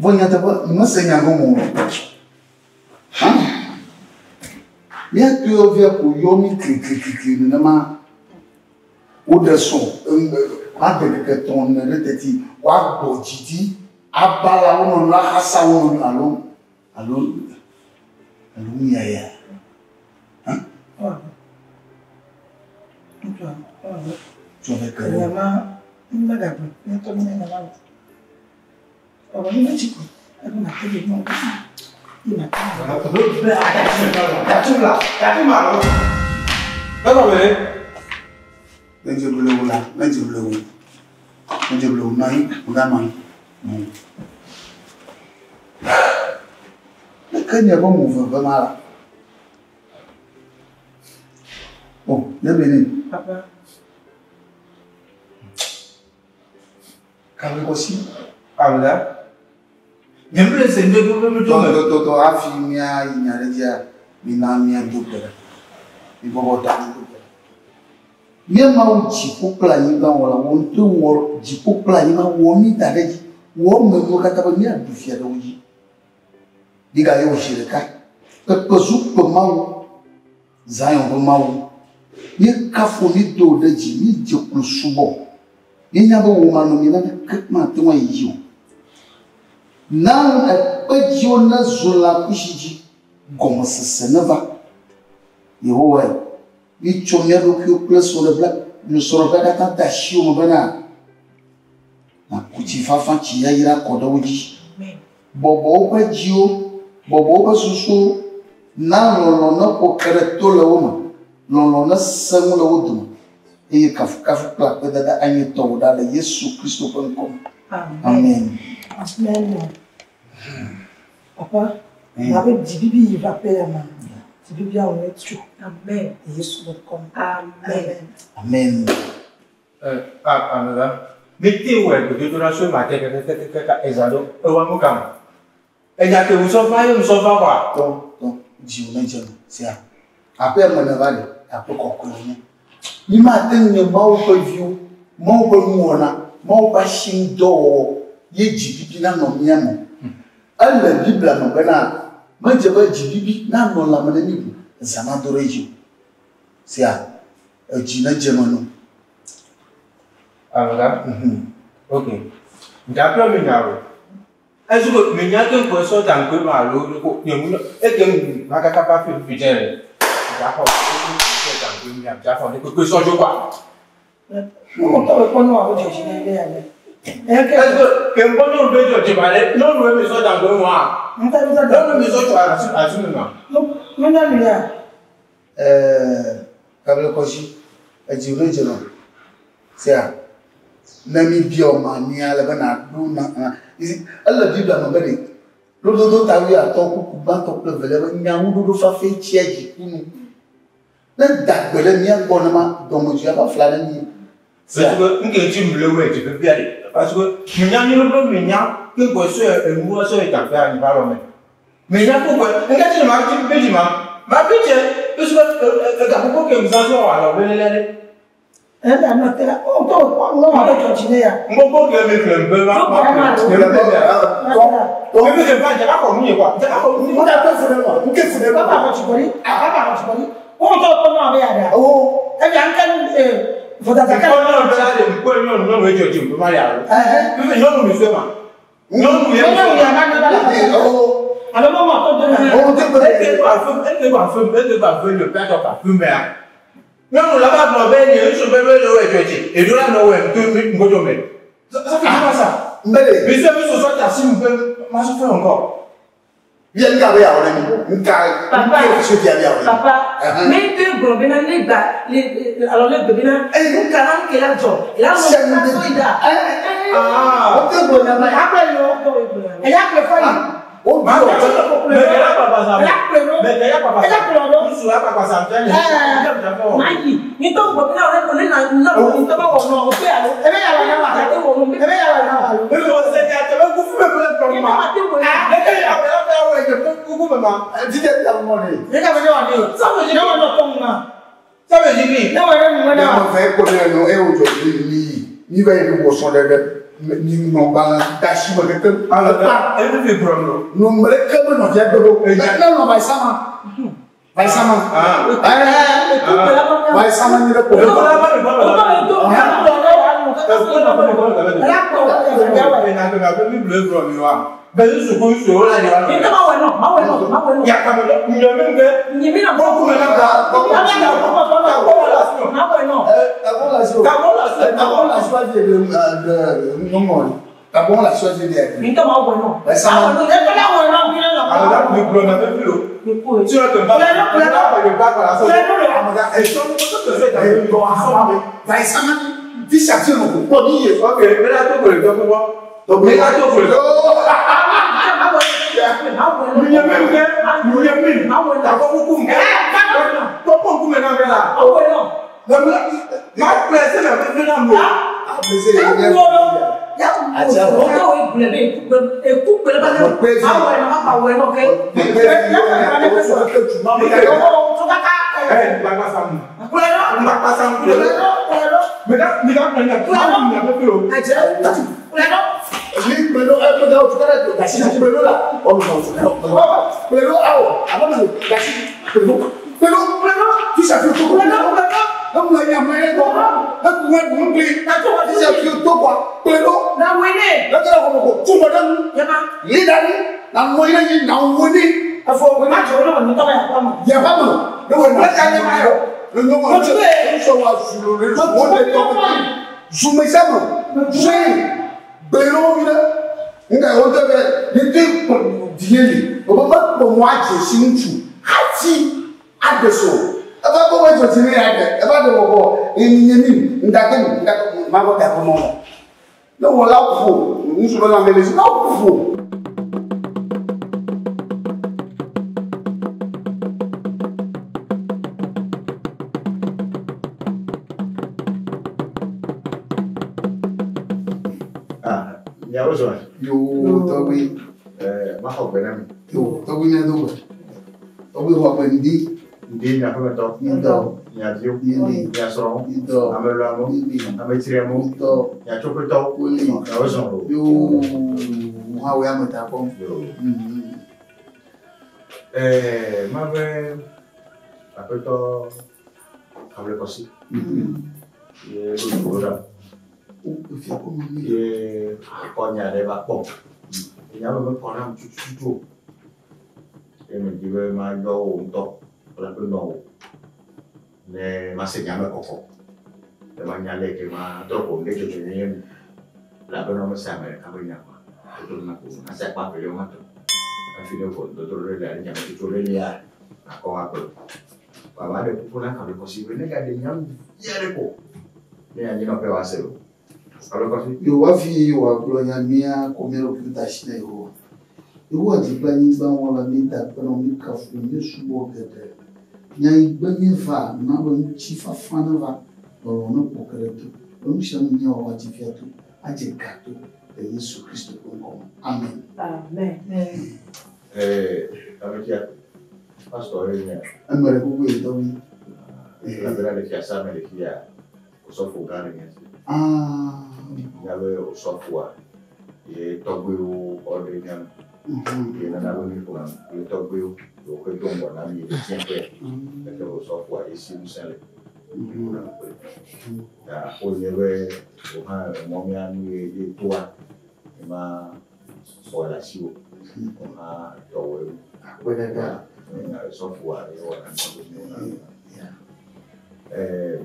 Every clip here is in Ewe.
Vɔ nyateƒe, mese nya gɔme o. Hã? Mía toyɔvia ko yɔ mí klikliklikli nenema. Woɖe srɔ̃ ade ŋkeke etɔ̃ ene ɖe teti woagbɔ dzi ɖi abala wo nɔnɔewo axasa wo nɔnɔewo alo alo alo nu ya ya. Hã? Tsɔ ɖe ke ɖe. Ne dze blewu la, ne dze blewu, ne dze blewu nɔ anyi, mèganɔ anyi. Leke nye be mo veve ma la? O, ne be ne. Papa. Kalikɔsi. Awula. Nye mle se ŋdɔ do do do. Do do do hafi mía yi nya ɖe dzia, mina mía do gbe ɖa. Mi bɔbɔ ta mi do gbe ɖa. Mía Mawu dziƒo kple anyigba wɔla, wò ŋutɔe wɔ dziƒo kple anyigba, wɔ mí da ɖe edzi, wɔ eme nuwo katã be míaɖu fia ɖe wo dzi. Mígayɔ wò zi ɖeka. Kpekpe zu kpe Mawu, Zion ƒe Mawu. Míekafu wò, míedo wò ɖe dzi, míedze klo subɔ wò. Míenya be wò manɔmee naneke mate ŋu ayi dzi o. Na ekpe dziwo nezu lãkusi dzi, gɔmesese neva. Yehowae, míetsɔ mía ɖokuiwo kple srɔ̃ɖeƒea katã de asiwò me bena nàku tsi fafa, tsi yayra kɔ ɖe wo dzi. Bɔbɔ woƒe dziwo, bɔbɔ woƒe susuwo, na lɔlɔ̃ neƒo ke ɖe to le wo me, lɔlɔ̃ nesẽ ŋu le wo dome, eye kafukafu kple akpedada anye tɔwò ɖa le Yesu Kristo ƒe ŋkɔ me. Amen. Amen. Papa, abe dzibibi yi va ƒe ya ma, dzibibia wò ne tso. Amen. Yesu ƒe ŋkɔ me. Amen. Amen. Amegã, mi te wɔ gbedodoɖa so ma te kekekekeke eza ɖo ewa nu kama. Enya ke ŋusɔ va ye ŋusɔ va wa. Tɔ tɔ dziwò ne dze me sia. Aƒea me neva ɖe aƒe kɔkɔe wònye. Mi mate ŋu nye Mawu ƒe viwo, Mawu ƒe nuwɔna, Mawu ƒe asiŋudɔwɔwɔ ye dzibibi nanɔ mía me. Ele Biblia me bena medze be dzibibi nanɔ lãme ne mí ŋu eza nado ɖe edzi o. Sia edzi nedze eme no. Amegã, ok. Ŋdakplɔ mi nya o. Ezu be mi nya ke ŋkɔe sɔ da ŋkɔe ma alo ko nye ŋu eke ŋu ma kaka va fi fi dze le. Ŋdaxɔ ŋkɔe da ŋkɔe mi ŋdaxɔ ne kpekpe sɔ dzo kwa. Ŋkɔ tɔ kpɔ nua wo dzɔdzi ne be ya le. Ezu be ke ŋkɔ nyɔnu be dzɔdzi ma le nyɔnu mi sɔ da ŋkɔe ma. Nyɔnu mi sɔ tso asi asi mi ma. Nu nyɔnu ya. Ɛɛ Kablekɔsi, edzi ɖo dze me. Sea, ne mi biɔ ma mia le be na ɖo na na. Ele Biblia me be ɖe lododo ta wuiatɔ̃ kpukpui gbãtɔ kple evelia be nyaŋuɖoɖo fafɛ tsia dziku nu. Ne da gbe ɖe mía gbɔ nema dɔmedzoe ava fla ɖe mí. Sea. Parce que nke ŋuti mle wɔ dzi vevia ɖe. Parce que menya nyuie be menya ke gbɔ sɔe enuwo sɔe dagbe anyi va lɔ me. Menya ko gbɔ nke ti ma ti be dzi ma. Ma fi tse parce que egaƒoƒo ke mzã sɔ wɔ alɔ be lele ɖe. Ele anɔ te la, o tɔ kpɔ nua wo dzɔdzi ne ya. Ŋgbogbo ke mi ƒle be ma ma ƒle. Mi ƒle va dze akɔ nu ye kwa. Dze akɔ nu. Ŋka ke fu ɖe ma, ŋke fu ɖe ma. Papa xɔ tsikɔli, papa xɔ tsikɔli. O tɔ kpɔ nua be ya ɖe. O. Eya ŋke vodada ka. Ŋkpɔ nyɔnu be la ɖe ŋkpɔ nyɔnu nyɔnu edzɔ dzi ŋkpɔ ma ya o. Mi ƒle nyɔnu mi fue ma. Nyɔnu ye mi Nyɔnu ya ma ne ba la. O. Alo mama tɔ do na. O te gbe. Eke gba fe eke gba fe eke gba fe le pe atɔ ka fe mea. Nyɔnu la va gblɔ be nye ŋutsu be be le wɔ edzɔ dzi. Eɖo la nɔ wɔ ŋutɔ mi ŋgodo me. Ça fait quoi ça? Mbele. Mi se mi sosɔ ta si mi be ma so fɛ encore. Via nka be yawo ɖe mi. Nka Papa. nke so via be yawo ɖe mi. Papa, Ɛhɛn. ne te gblɔ bena ne gba le alo ne gbe bena nu ka na nu ke la dzɔ la nɔ Sɛŋ na so yi da. Ah. O te gblɔ nya ma. Akplɔ yi o. Eya kple fɔ yi. O Ma biɔ. me ke la papa sa. Eya kple ɖo. Me ke la papa sa. Eya kplɔ ɖo. Ŋutsu la papa sa fia nye. Mayi, mi tɔ gblɔ bena ne ne na na ŋutɔ ba wɔ nɔ o pe alo. Ebe ya wɔ na wa. Ate wɔ nɔ. Ebe ya wɔ na wa. Mi ko se nya te be kufu me ƒe kplɔ ma. Ate wɔ nɔ. Ne ke ya be la fia wɔ nye ƒe kuku me ma. Didi bia mɔ ne. Ne ka be ne wɔ ne. Ne wɔ nɔ tɔŋ ma. Ça veut dire Ne wɔ ne nu Ne na me wa. fɛ ko ne no e o jɔ bi mi yi. Mi va yi wɔ sɔn ɖe ɖe. Mi ŋlɔ gbalẽ da si me keke. Alɔ enu fi gblɔm lo. Nɔ me ɖeke be nɔvia gbe ɖo. Ne nɔ va yi sama. Va yi sama. Ah. Ɛɛ. Va yi sama nyi ɖe ko. D'abord la choisi de nyɔnua. D'abord la choisi de. Va yi sama. Fi sia fi nɔ kpɔ ni ye. Ok, mais là, tu peux le faire pour moi. Mais là, tu peux le faire. Ah, miawo zɔn. Yo tɔgbi. Ɛɛ, ma xɔ gbe na mi. Yo tɔgbi ne do gbe. Tɔgbi xɔ gbe ŋdi. Ŋdi miaƒemetɔ. Ŋdɔ. Miaviwo. Yeli. Miasrɔ̃wo. Ŋdɔ. Ameluamewo. Yeli. Ametsiamewo. Ŋdɔ. Miatsoƒetɔwo. Woli. Miawo zɔn o. Yo hawo ya me ta kpɔm. Yo. Ɛɛ, ma be aƒetɔ Ablekɔsi. Ye ɖo dziƒo ɖa. Efia ko me ni. Ye kɔ nya ɖe va kpɔ. Nya me mekɔ nam tututu o. Ye medi be mayɔ wò ŋutɔ kple aƒe nɔwò ne mase nya me kɔkɔ. Ne manya le ke madrɔ̃ ʋɔnu ɖe dzɔdzɔenyenye nu. Elabena mese ame ɖeka ƒe nya kɔa, edo na ko ase akpa evelia hã tɔ. Hafi ne ʋɔnudɔdrɔ̃ ɖe lia, ne nyametsotso ɖe lia, nakɔ va gblɔ. Vɔ ame aɖe kuku na Ablekɔsi be negaɖe nya nu vi aɖe ko ne anyinɔƒe wòase o. Ablekɔsi. Yo hafi wòagblɔ nya mía kɔ mía ɖokuiwo da asi na Yehowa. Yehowa dzi kple anyigba wɔla mi da akpe na wò, mi kafu mi subɔ geɖe. Nya yi gbe míeva na be ŋutifafa ne va, lɔlɔ̃ ne ƒo ke ɖe to. Enu sia nu míawɔ woadzi fia to, adze ga to le Yesu Kristo ƒe ŋkɔ me. Amen. Amen. Ɛɛ, ametia, pastor ye nye. Eme ɖe kuku yi tɔgbi. Elabena le fiasa me le fia, osɔfo gã le mía si. Ah. Míabe osɔfoa, ye tɔgbuiwo kɔ ɖe mía nu. Ye nana be míƒona nu kple tɔgbuiwo, ye woƒe do ŋgɔ na mí le tsiẽƒea. Gake osɔfoa ye si ŋusẽ le. Míƒona nu kple. Ta wonye be wò hã emɔ mía nu ye ye toa, ye ma xɔ le asiwò. Wò hã tɔwòe wu. Akpe ɖeka. Osɔfoa ye wɔna nu kple míwo. Ɛɛ,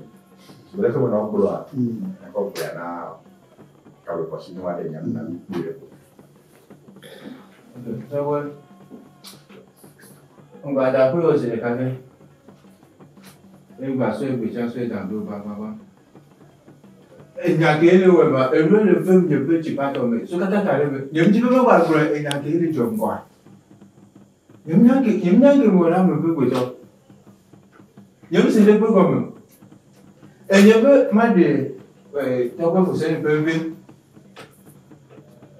leke menɔ gblɔa, ekɔ gblɔa na Ablekɔsi ne woaɖe nya nu na mí kpuie ɖe ko. Tɔgbe, ŋgbada kple wò zi ɖeka ke. Egba sɔe gbetsa sɔe dan do gbagba. Enya ke le wɔ ma, enu le fem nye ƒe tsipatɔ me. So katã ta ɖe me. Nye ŋuti be meva gblɔ enya ke le dzɔ ŋgɔa. Nye nya ke, nye nya ke wɔ na me ƒe gbetɔ. Nye ŋuti ɖe ƒe gɔme. Enye be ma ɖe tɔgbe Fuseni ƒe vi.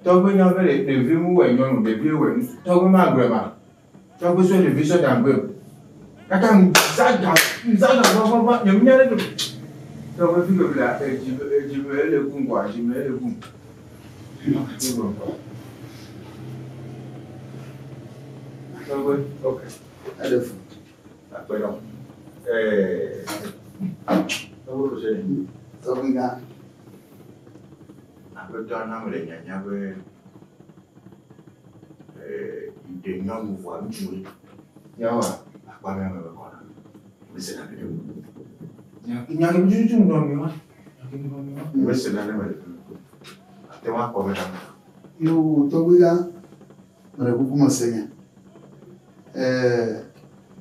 Tɔgbe nya be ɖevi mu wɔ nyɔnu, ɖevi wɔ ŋutsu. Tɔgbe ma gblɔe ma. Tɔgbe sɔ ɖevi sɔ dan gbe. Kaka ŋzaga, ŋzaga vavava, nye nya ɖe ke. Tɔgbe fi ke bla edzi edzi me ele ku ŋgɔa, edzi me ele ku. Tɔgbe. Ok. Eɖe fu. Akpe nɔ. Ɛɛ. Tɔgbe ko se. Tɔgbe gã. Aƒetɔ na mele nyanya be ɛɛ yi ɖe nyɔnu vɔa ŋutsu ye. Yawa. Akpa mea me mekɔna. Mesena ɖe o. Nya ke tututu ŋgɔ mi wa. Nya ke ŋgɔ mi wa. Mesena ne mele fi. Ate ŋu akpɔ me ɖa. Yo tɔgbe gã. Meɖe kuku mese nya. Ɛɛ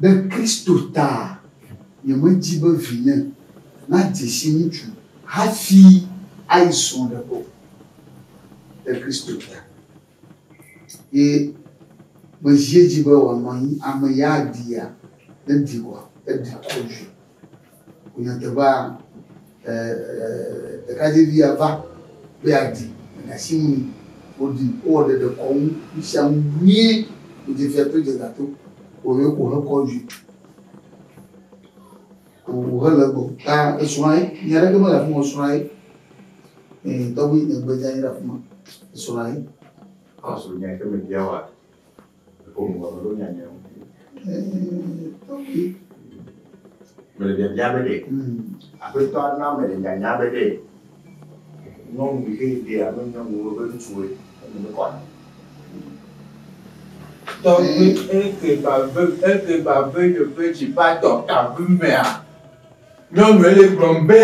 ɖe Kristo ta nyemedzi be vinye nadze si ŋutsu hafi ayi srɔ̃ ɖe o. Ɖe Kristo ta. Ye mezie dzi be wòanɔ anyi ame ya aɖia, ne ɖi koa, eɖi kɔdzoe. Wò nyateƒea, ɛɛ ɖekadzɛvia va be yeaɖi ɖe asi ŋu nɛ. Woɖi, wowɔ ɖeɖe kɔnu, nu sia nu nyuie. Wòdze fia to dze gato. Wòye ko hekɔ dzoe. Wòhe le egbɔ. Ta esrɔ̃a ye. Nya ɖeke mele afi ma o, esrɔ̃a ye. Ee, tɔgbi nye gbe dze anyi ɖe afi ma. Esrɔ̃a ye. Ɔsɔ nya ke mebia wa. Eko ŋgɔ me ɖo nya nye ŋu. Ee, tɔgbi. Mele biabia be ɖe. Aƒetɔ na mele nyanya be ɖe. Nyɔnu yi ke ɖea alo nyɔnuwo be ŋutsuwoe eme mekɔna. Tɔgbe eke ba ve eke ba ve nye ƒe dzi va dɔ kavi mea. Nyɔnu ele gblɔm be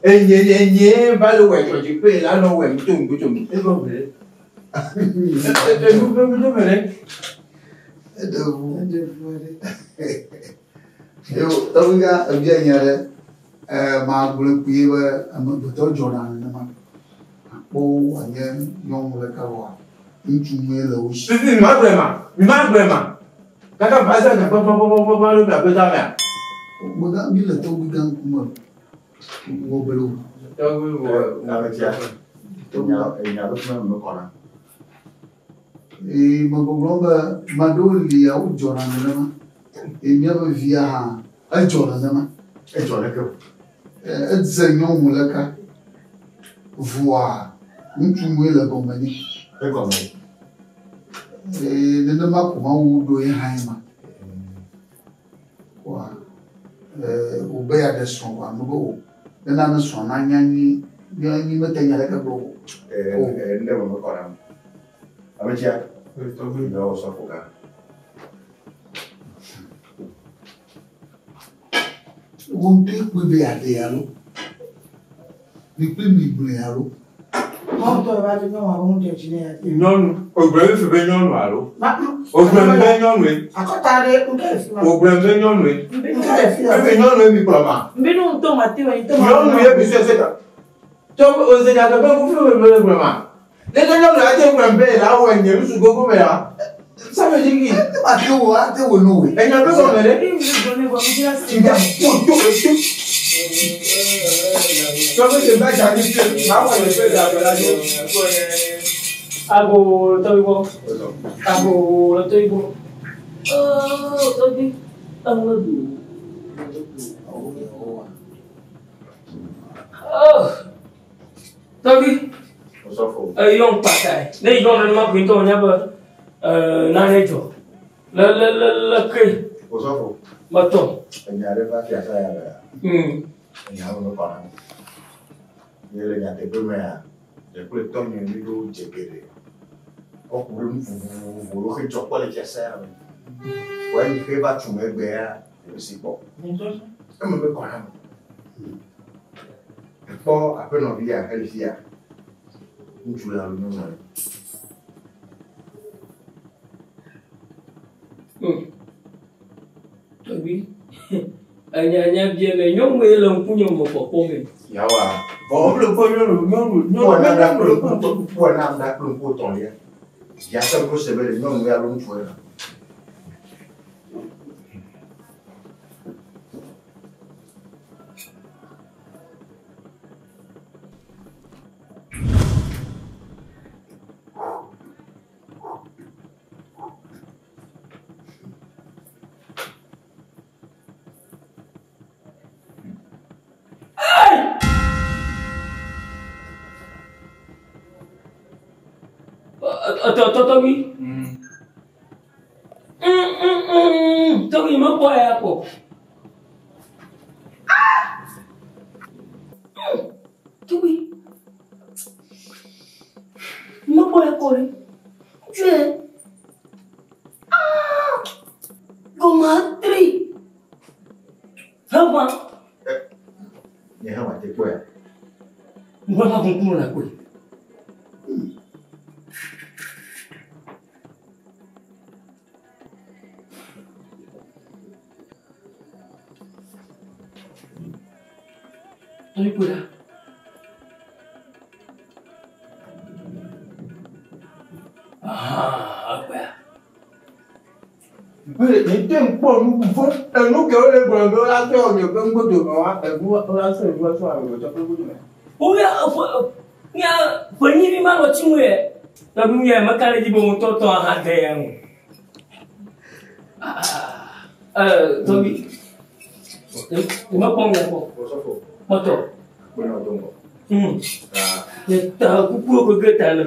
enye nye nye va le wɔ dzɔdziƒe la nɔ wɔ ŋuto ŋuto ŋu. Egblɔ be enu ƒe ŋuto me ɖe. Eɖe ʋu. Eɖe ʋu aɖe. Yo, tɔgbi gã ebia nya ɖe. Ɛɛ magblɔe kpuie be amegbetɔ dzɔna nenema. Akpɔ wòanye nyɔnu ɖeka vɔa ŋutsu ŋue le wo si. Fifi mi ma gblɔe ma, mi ma gblɔe ma. Kaka va se nya kpɔkpɔkpɔkpɔ ɖo miaƒe tamea. Megã mi le tɔgbi gã ŋkume wɔ bele o. Tɔgbi wɔ. Ametia. Enya enya ɖo fi ma me mekɔna. Ee, megbɔgblɔm be ame aɖewo lia wodzɔna nenema. Eye míaƒe via hã edzɔ nenema. Edzɔ leke o. Edze nyɔnu ɖeka. Vɔa ŋutsu ŋue le gɔme nɛ. Egɔme. Ee, nenema ko Mawu ɖo ye hã ma. Vɔa ee, wòbe yeaɖe srɔ̃ vɔa nu be o. Nena ne srɔ̃ nanya nyuie, nyuie mete nya ɖeke gblɔ o. Ee, nu ɖe me mekɔna. Ametia. Tɔgbi. Yɔ osɔfo gã. Wo ŋutɔe kpɔe be yeaɖe alo? Mi kple mi gblɔe alo? Mawu tɔ va do nyɔnua be ŋu dzɔ dzi nɛ ya. Nyɔnu, ogblɔ mi fi be nyɔnu alo? Ma Ogblɔ mi be nyɔnue. Akɔta ɖe ŋke le fi ma. Ogblɔ mi be nyɔnue. Ŋke le fi ma. Efi nyɔnue mi kplɔ ma. Mbi nu ŋutɔ ma te wɔ ŋutɔ ma. Nyɔnu ye mi sɔ se ka. Tɔ ose ka be kufi me be gblɔ ma. Ne ne nyɔnu ate gblɔ be la wɔ nye nusu gogo me la. Ça veut dire Ne ma te wɔ ate wɔ no wòe. Enya be gɔme ɖe. Mbi nu gblɔ ne vɔ mi dzi la se. Nga to to to. Tɔgbi se ba dza ni fi ma wɔ nye ƒe da la do. Ago tɔgbi gbɔ. Ago le tɔgbi gbɔ. Tɔgbi eŋlɔ do. Tɔgbi Osɔfo. eyɔ ŋkpata yi. Ne yɔ nenema koe ŋutɔ wònya be nane dzɔ. Le le le le ke Osɔfo. metɔ. Enya ɖe va fiasa ya mea. Enya me mekɔna. Nye le nyateƒe mea, nye kple tɔnye mi ɖo dze geɖe. Woku ɖe nu vovovowo ɖo hedzɔ kpɔ le fiasa ya me. Vɔ eyi ke va tu megbea, nye si kpɔ. Eme mekɔna me. Ekpɔ aƒenɔvi ya hele fia. Ŋutsu ya alo nyɔnu ya. Tɔgbi enya nya bia me nyɔnu ye le ŋkunye me kpɔkpɔ me. Yawa. Vɔ wòle kpɔ nyɔnu nyɔnu nyɔnu Kpɔ nam ɖa kple nyɔnu ŋku kpɔ nam ɖa kple ŋku etɔ̃lia. Ya se ko se be ɖe nyɔnu ya alo ŋutsu ya. Tɔtɔgbi. Tɔgbi mekpɔ ya kpɔ. Tɔgbi. Mekpɔ ya kpɔ ɖe. Ŋutsue. Gɔma tri. Heva. Nye hã mate kpɔe. Ŋgɔ va kunkun le akpɔe. Tɔgbi kpɔe ɖa. Aha, ekpɔea. Nye kpɔ nu vɔ enu ke wole gblɔ be wola sɔ nye ƒe ŋgodo me wa eŋu wola sɔ eŋu sɔ amegbetɔ ƒe ŋgodo me. Woya eƒe nya ƒenyivi ma nɔ tsi ŋu yɛ. Tɔgbi ŋu yɛ meka ɖe edzi be ŋutɔ tɔ aha de ya ŋu. Tɔgbi. Mekpɔ ŋu kpɔ. Osɔfo. Kpɔtɔ. Kpɔnɔ do ŋgɔ. Nye ta kukuwo gege ta le.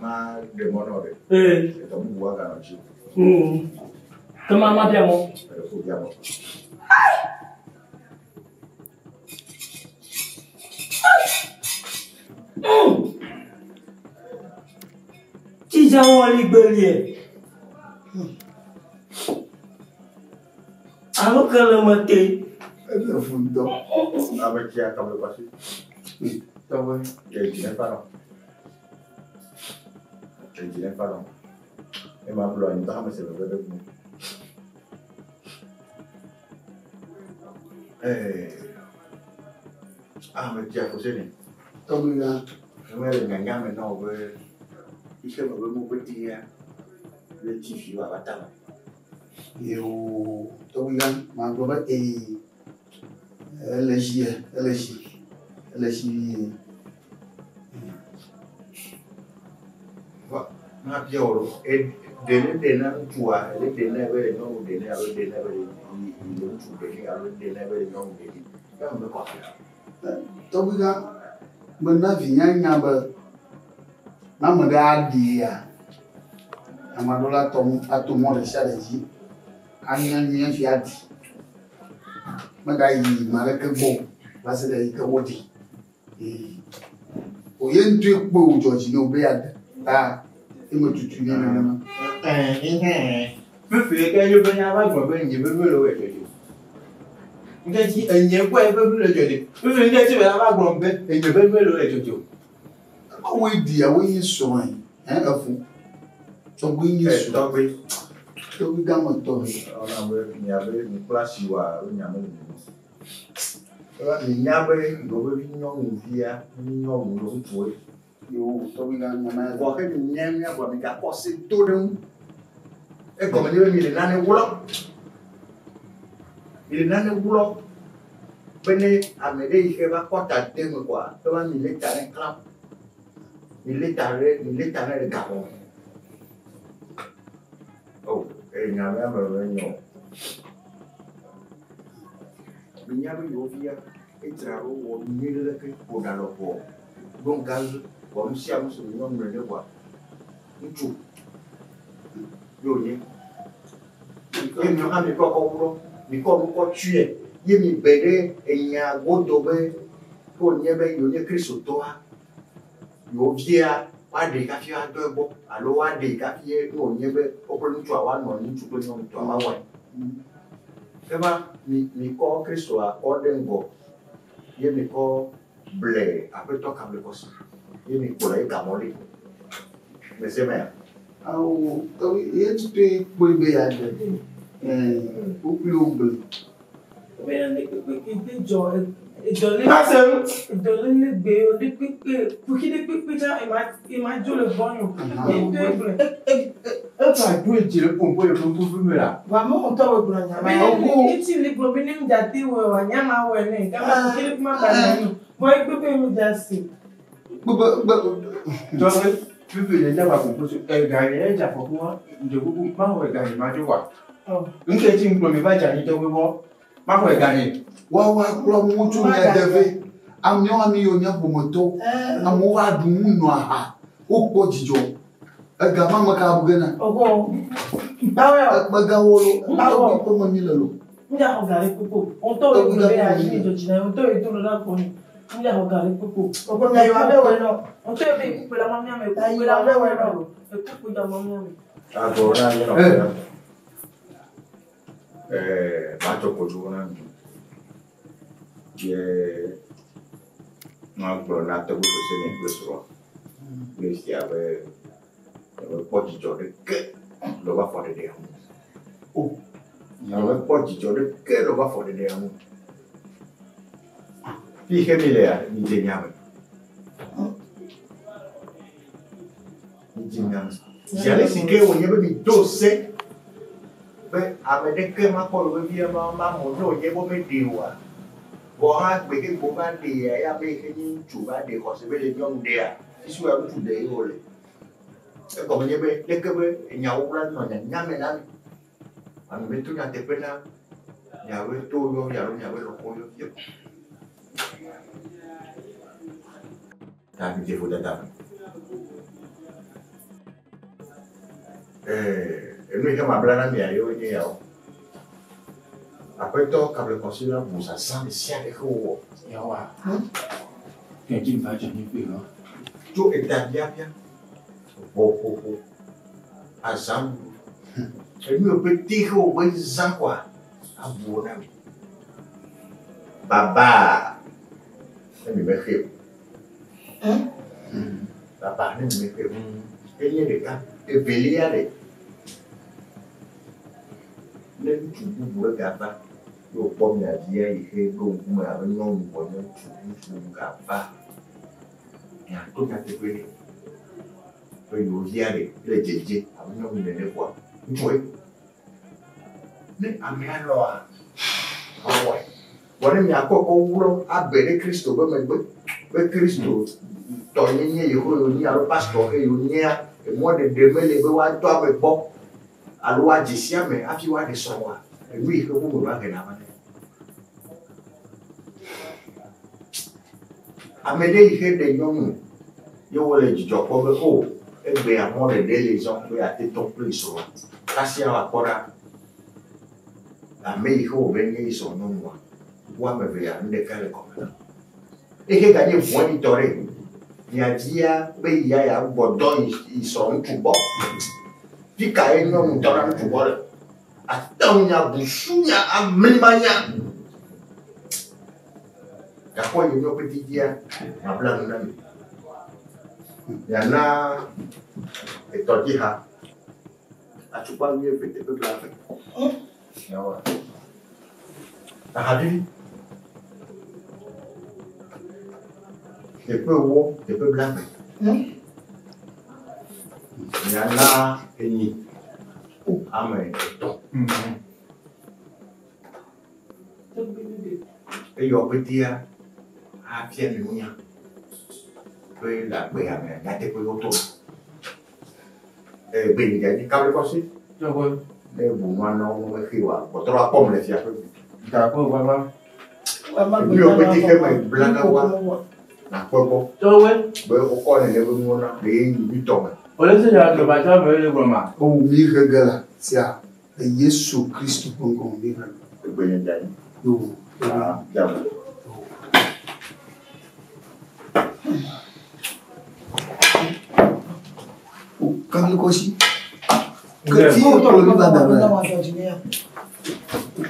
Ma ɖe mɔ nɔ ɖe. Etɔ bubu aganɔ dzi. Ke ma ma bia mɔ. Eɖe ko bia mɔ. Tsidza wɔli gbelie. Alo ke le me te. Ele fu ŋutɔ. Ame tsia kable kwasi. Tɔgbe. Edzi ne fa nɔ. Edzi ne fa nɔ. Ema blu anyigba hame se veve ɖe ŋu. Ame tsia foseni. Tɔgbe ya. Eme le nyanya me na wo be ixe me be mo ƒe tia le tsi fi wa va tame. Yoo, tɔgbe ya magblɔ be ee ele dzi ye, ele dzi, ele dzi vie. Va ma bia wo ɖo. Ɖe ne ɖe na ŋutsua, ele ɖe na be le nyɔnu ɖe nɛ alo ɖe na be le ŋutsu ɖe nɛ alo ɖe na be le nyɔnu ɖe nɛ. Ya me kɔ afia. Tɔgbe ya mena vi nyanya be na ame ɖe aɖi ya. Ame aɖewo la tɔ ato mɔ ɖe sia ɖe dzi anya nyuie fi aɖi. Megayi ame aɖeke gbɔ o va se ɖe yi ke woɖi. O ye ŋutɔe kpɔe wòdzɔ dzi ne wòbe yeaɖe ta eme tutu nɛ nenema. Fifi ke ye be nya va gblɔ be nye veve le wɔ dzɔdzɔ. Ŋke dzi enye kpɔe veve le dzɔdzɔ. Fifi ŋke dzi be va gblɔ be enye veve le wɔ dzɔdzɔ. Woe ɖia woe nye srɔ̃e ɛ efu. Tɔgbi nye srɔ̃. Tɔgbi. Tɔgbi game tɔ he. Ɔna be miabe mikpla si wa nya me le mi. Minya be yewo be nyɔnuvia nyɔnu le ŋutsuwoe. Yoo tɔgbi gã nyama. Vɔ ke minya mia vɔ migakɔ se do ɖe ŋu. Egɔme nye be mi le nane wlɔ. Mi le nane wlɔ. Be ne ame ɖe yi ke va kɔ ta de me kɔa, ke va mi le ta ne klam. Mi le ta ɖe, mi le ta ne le gaxɔ me. O, enya me ame me nyɔ. Minya be yewo via edzra ɖo wɔ nyuie ɖe leke ƒo ɖa lɔbɔ. Ɖo ŋgazu wɔ nu sia nu si nyɔnu le ne kɔa. Ŋutsu ye wònye. Ye miɔ hã mikɔ kɔ wlɔ, mikɔ nu kɔ tsɔe. Ye mi gbe ɖe enya godo be ke wònye be yewo nye kristotɔa, yewo via woaɖe hafi woadɔ egbɔ alo woaɖe hafi ne wònye be woƒe ŋutsua woanɔ anyi ŋutsu kple nyɔnu tɔ woawɔe. Eva mi mikɔ kristoa kɔ ɖe ŋgɔ ye mikɔ ble aƒetɔ kablekɔsi ye mi kplɔ ye gamɔ ɖi. Mese mea? Awo tɔgbi ye ŋutɔe kpɔe be yeaɖe. Wokpli wo gblẽ. Efa do edzi le ƒoƒo le ƒoƒo me la. Tɔgbi fifi le dza ƒoƒo so ega yi edza ƒoƒo wa ŋdze kuku ma xɔ ega yi ma dzo wa. Ŋke tsi ŋkplɔ mi va dza anyi tɔgbi bɔ ma xɔ ega yi. Woawo akplɔ amewo tso mia deve. Amewo ame yiwo nye ƒometɔwo. Amewo va ɖu nu nɔ aha. Wokpɔ dzidzɔ. Ega ma me ka bu ge na. Ogo. Bawo. Ekpe gãwo lo. Tɔgbi ƒe me mi le lo. Ŋdza xɔ gari kpokpo. Ŋutɔ wo gblɔ be ayi mi dzodzi na ŋutɔ yi do na kpɔ ni. Ŋdza xɔ gari kpokpo. Ogo mi ayiwa be wɔ nɔ. Ŋutɔ yi be ekukpe la ma mia me. Ekukpe la ma mia me. Ekukpe la ma mia me. Agbo na nye nɔƒe na. Matsɔ kodzo na mi. Ye magblɔ na tɔgbi Foseni kple srɔ̃a kple fia be nyemekpɔ dzidzɔ ɖeke le woƒe afɔɖeɖea ŋu. Nyemekpɔ dzidzɔ ɖeke le woƒe afɔɖeɖea ŋu. Fi ke mi lea, midze nya me. Midze nya me. Zi ale si ke wònye be mido se be ame ɖeke makpɔ yewo via ma mamɔ ne wònye be womeɖe oa, vɔ hã gbe ke gbe wova ɖea, ya ame yi ke nye ŋutsu va ɖe xɔse be le nyɔnu ɖea, fifi ya ŋutsu ɖe ye wòle. Egɔme nye be leke be enyawo la nɔ nyanya me na mi. Ame meto nyateƒe na miawoe to yɔ alo miawoe lɔƒo yɔ fia. Ta mi dze vodada me. Enu yi ke mabla na mia yewoe nye yawo. Aƒetɔ kablekɔsi la bu zazã ɖe sia ɖe ke wowɔ. Yawa. Kɛntsi va dze mi ƒe lɔ. Tso etabiabia, ʋɔƒoƒo, azãɖuɖu. Enu yiwo pete ke wògbe zã koa, abu wo na mi. Baba ne mi mexe o. Baba ne mi mexe o. Enye ɖeka. Evelia ɖe. Ne ŋutsu bubu ɖe gava ye wòkpɔ mia via yi ke ɖo ŋkume abe nyɔnu vɔ nye ŋutsu, ŋutsu bubu gava, miato nyateƒe nɛ be yewo via ɖe le dzedze abe nyɔnu nene koa, ŋutsue. Ne amea lɔa, awɔe. Vɔ ne miakɔ kɔ wlɔ abe ɖe Kristo be megbe be Kristo tɔnyenye yewo yewo nye alo pastor ke yewo nyea, emɔɖeɖe mele be woadɔ ame gbɔ alo woadze si ame hafi woaɖe srɔ̃ oa, enu yi ke ƒome va gena va ne. Ame ɖe yi ke ɖe nyɔnu ye wole dzidzɔ kpɔm be o egbea mɔɖeɖe le zɔ be yeate tɔ kple srɔ̃a. Kasia wòakpɔ ɖa ame yi ke wòbe nye yi srɔ̃ nyɔnua, wo ame eve ya nu ɖeka le gɔme na. Ehe ganye vɔ̃ɖitɔ ɖe, miadzia be yia yeagbɔ dɔ yi srɔ̃ ŋutsu gbɔ. Fi kae nyɔnu dɔna ŋutsu gbɔ le? Ate ŋu nya busunya, amlimanya. Gakpɔ yi míaƒe didia, mabla nu na mi. Miana etɔdziha atukpa wuieve teƒe blaeve. Yawa. Ahavivi. Teƒe ewo, teƒe blaeve. Miana enyi ame etɔ̃. Eyɔ ƒetea afia mi nunya be le agbea me nyateƒe woto. Gbe yi dzi kablekɔsi. Tɔgbe. Ne bu nua na wo mexe wa kpɔtɔ la kpɔm le fia ƒe. Gakpo vava. Nu yiwo ƒete ke me bla na woa, nakpɔ gbɔ Tɔgbe. be wokɔ nene be nuwo na le ɣeyiɣi nyuitɔ me. Wòle se ya do ba tsa me le gblɔ ma. Ewu mi he ge la sia le Yesu Kristo ƒe ŋkɔ me mi he. Egbe nye dza nyi. Yo. Ah, dza me. O kablekɔsi. Ke fi kplɔ mi va da me.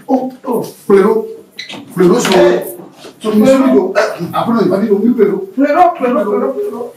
O kplero kplero sɔ. So mi sɔ do aƒenɔ yi va mi do mi kplero. Plero, plero, plero, plero.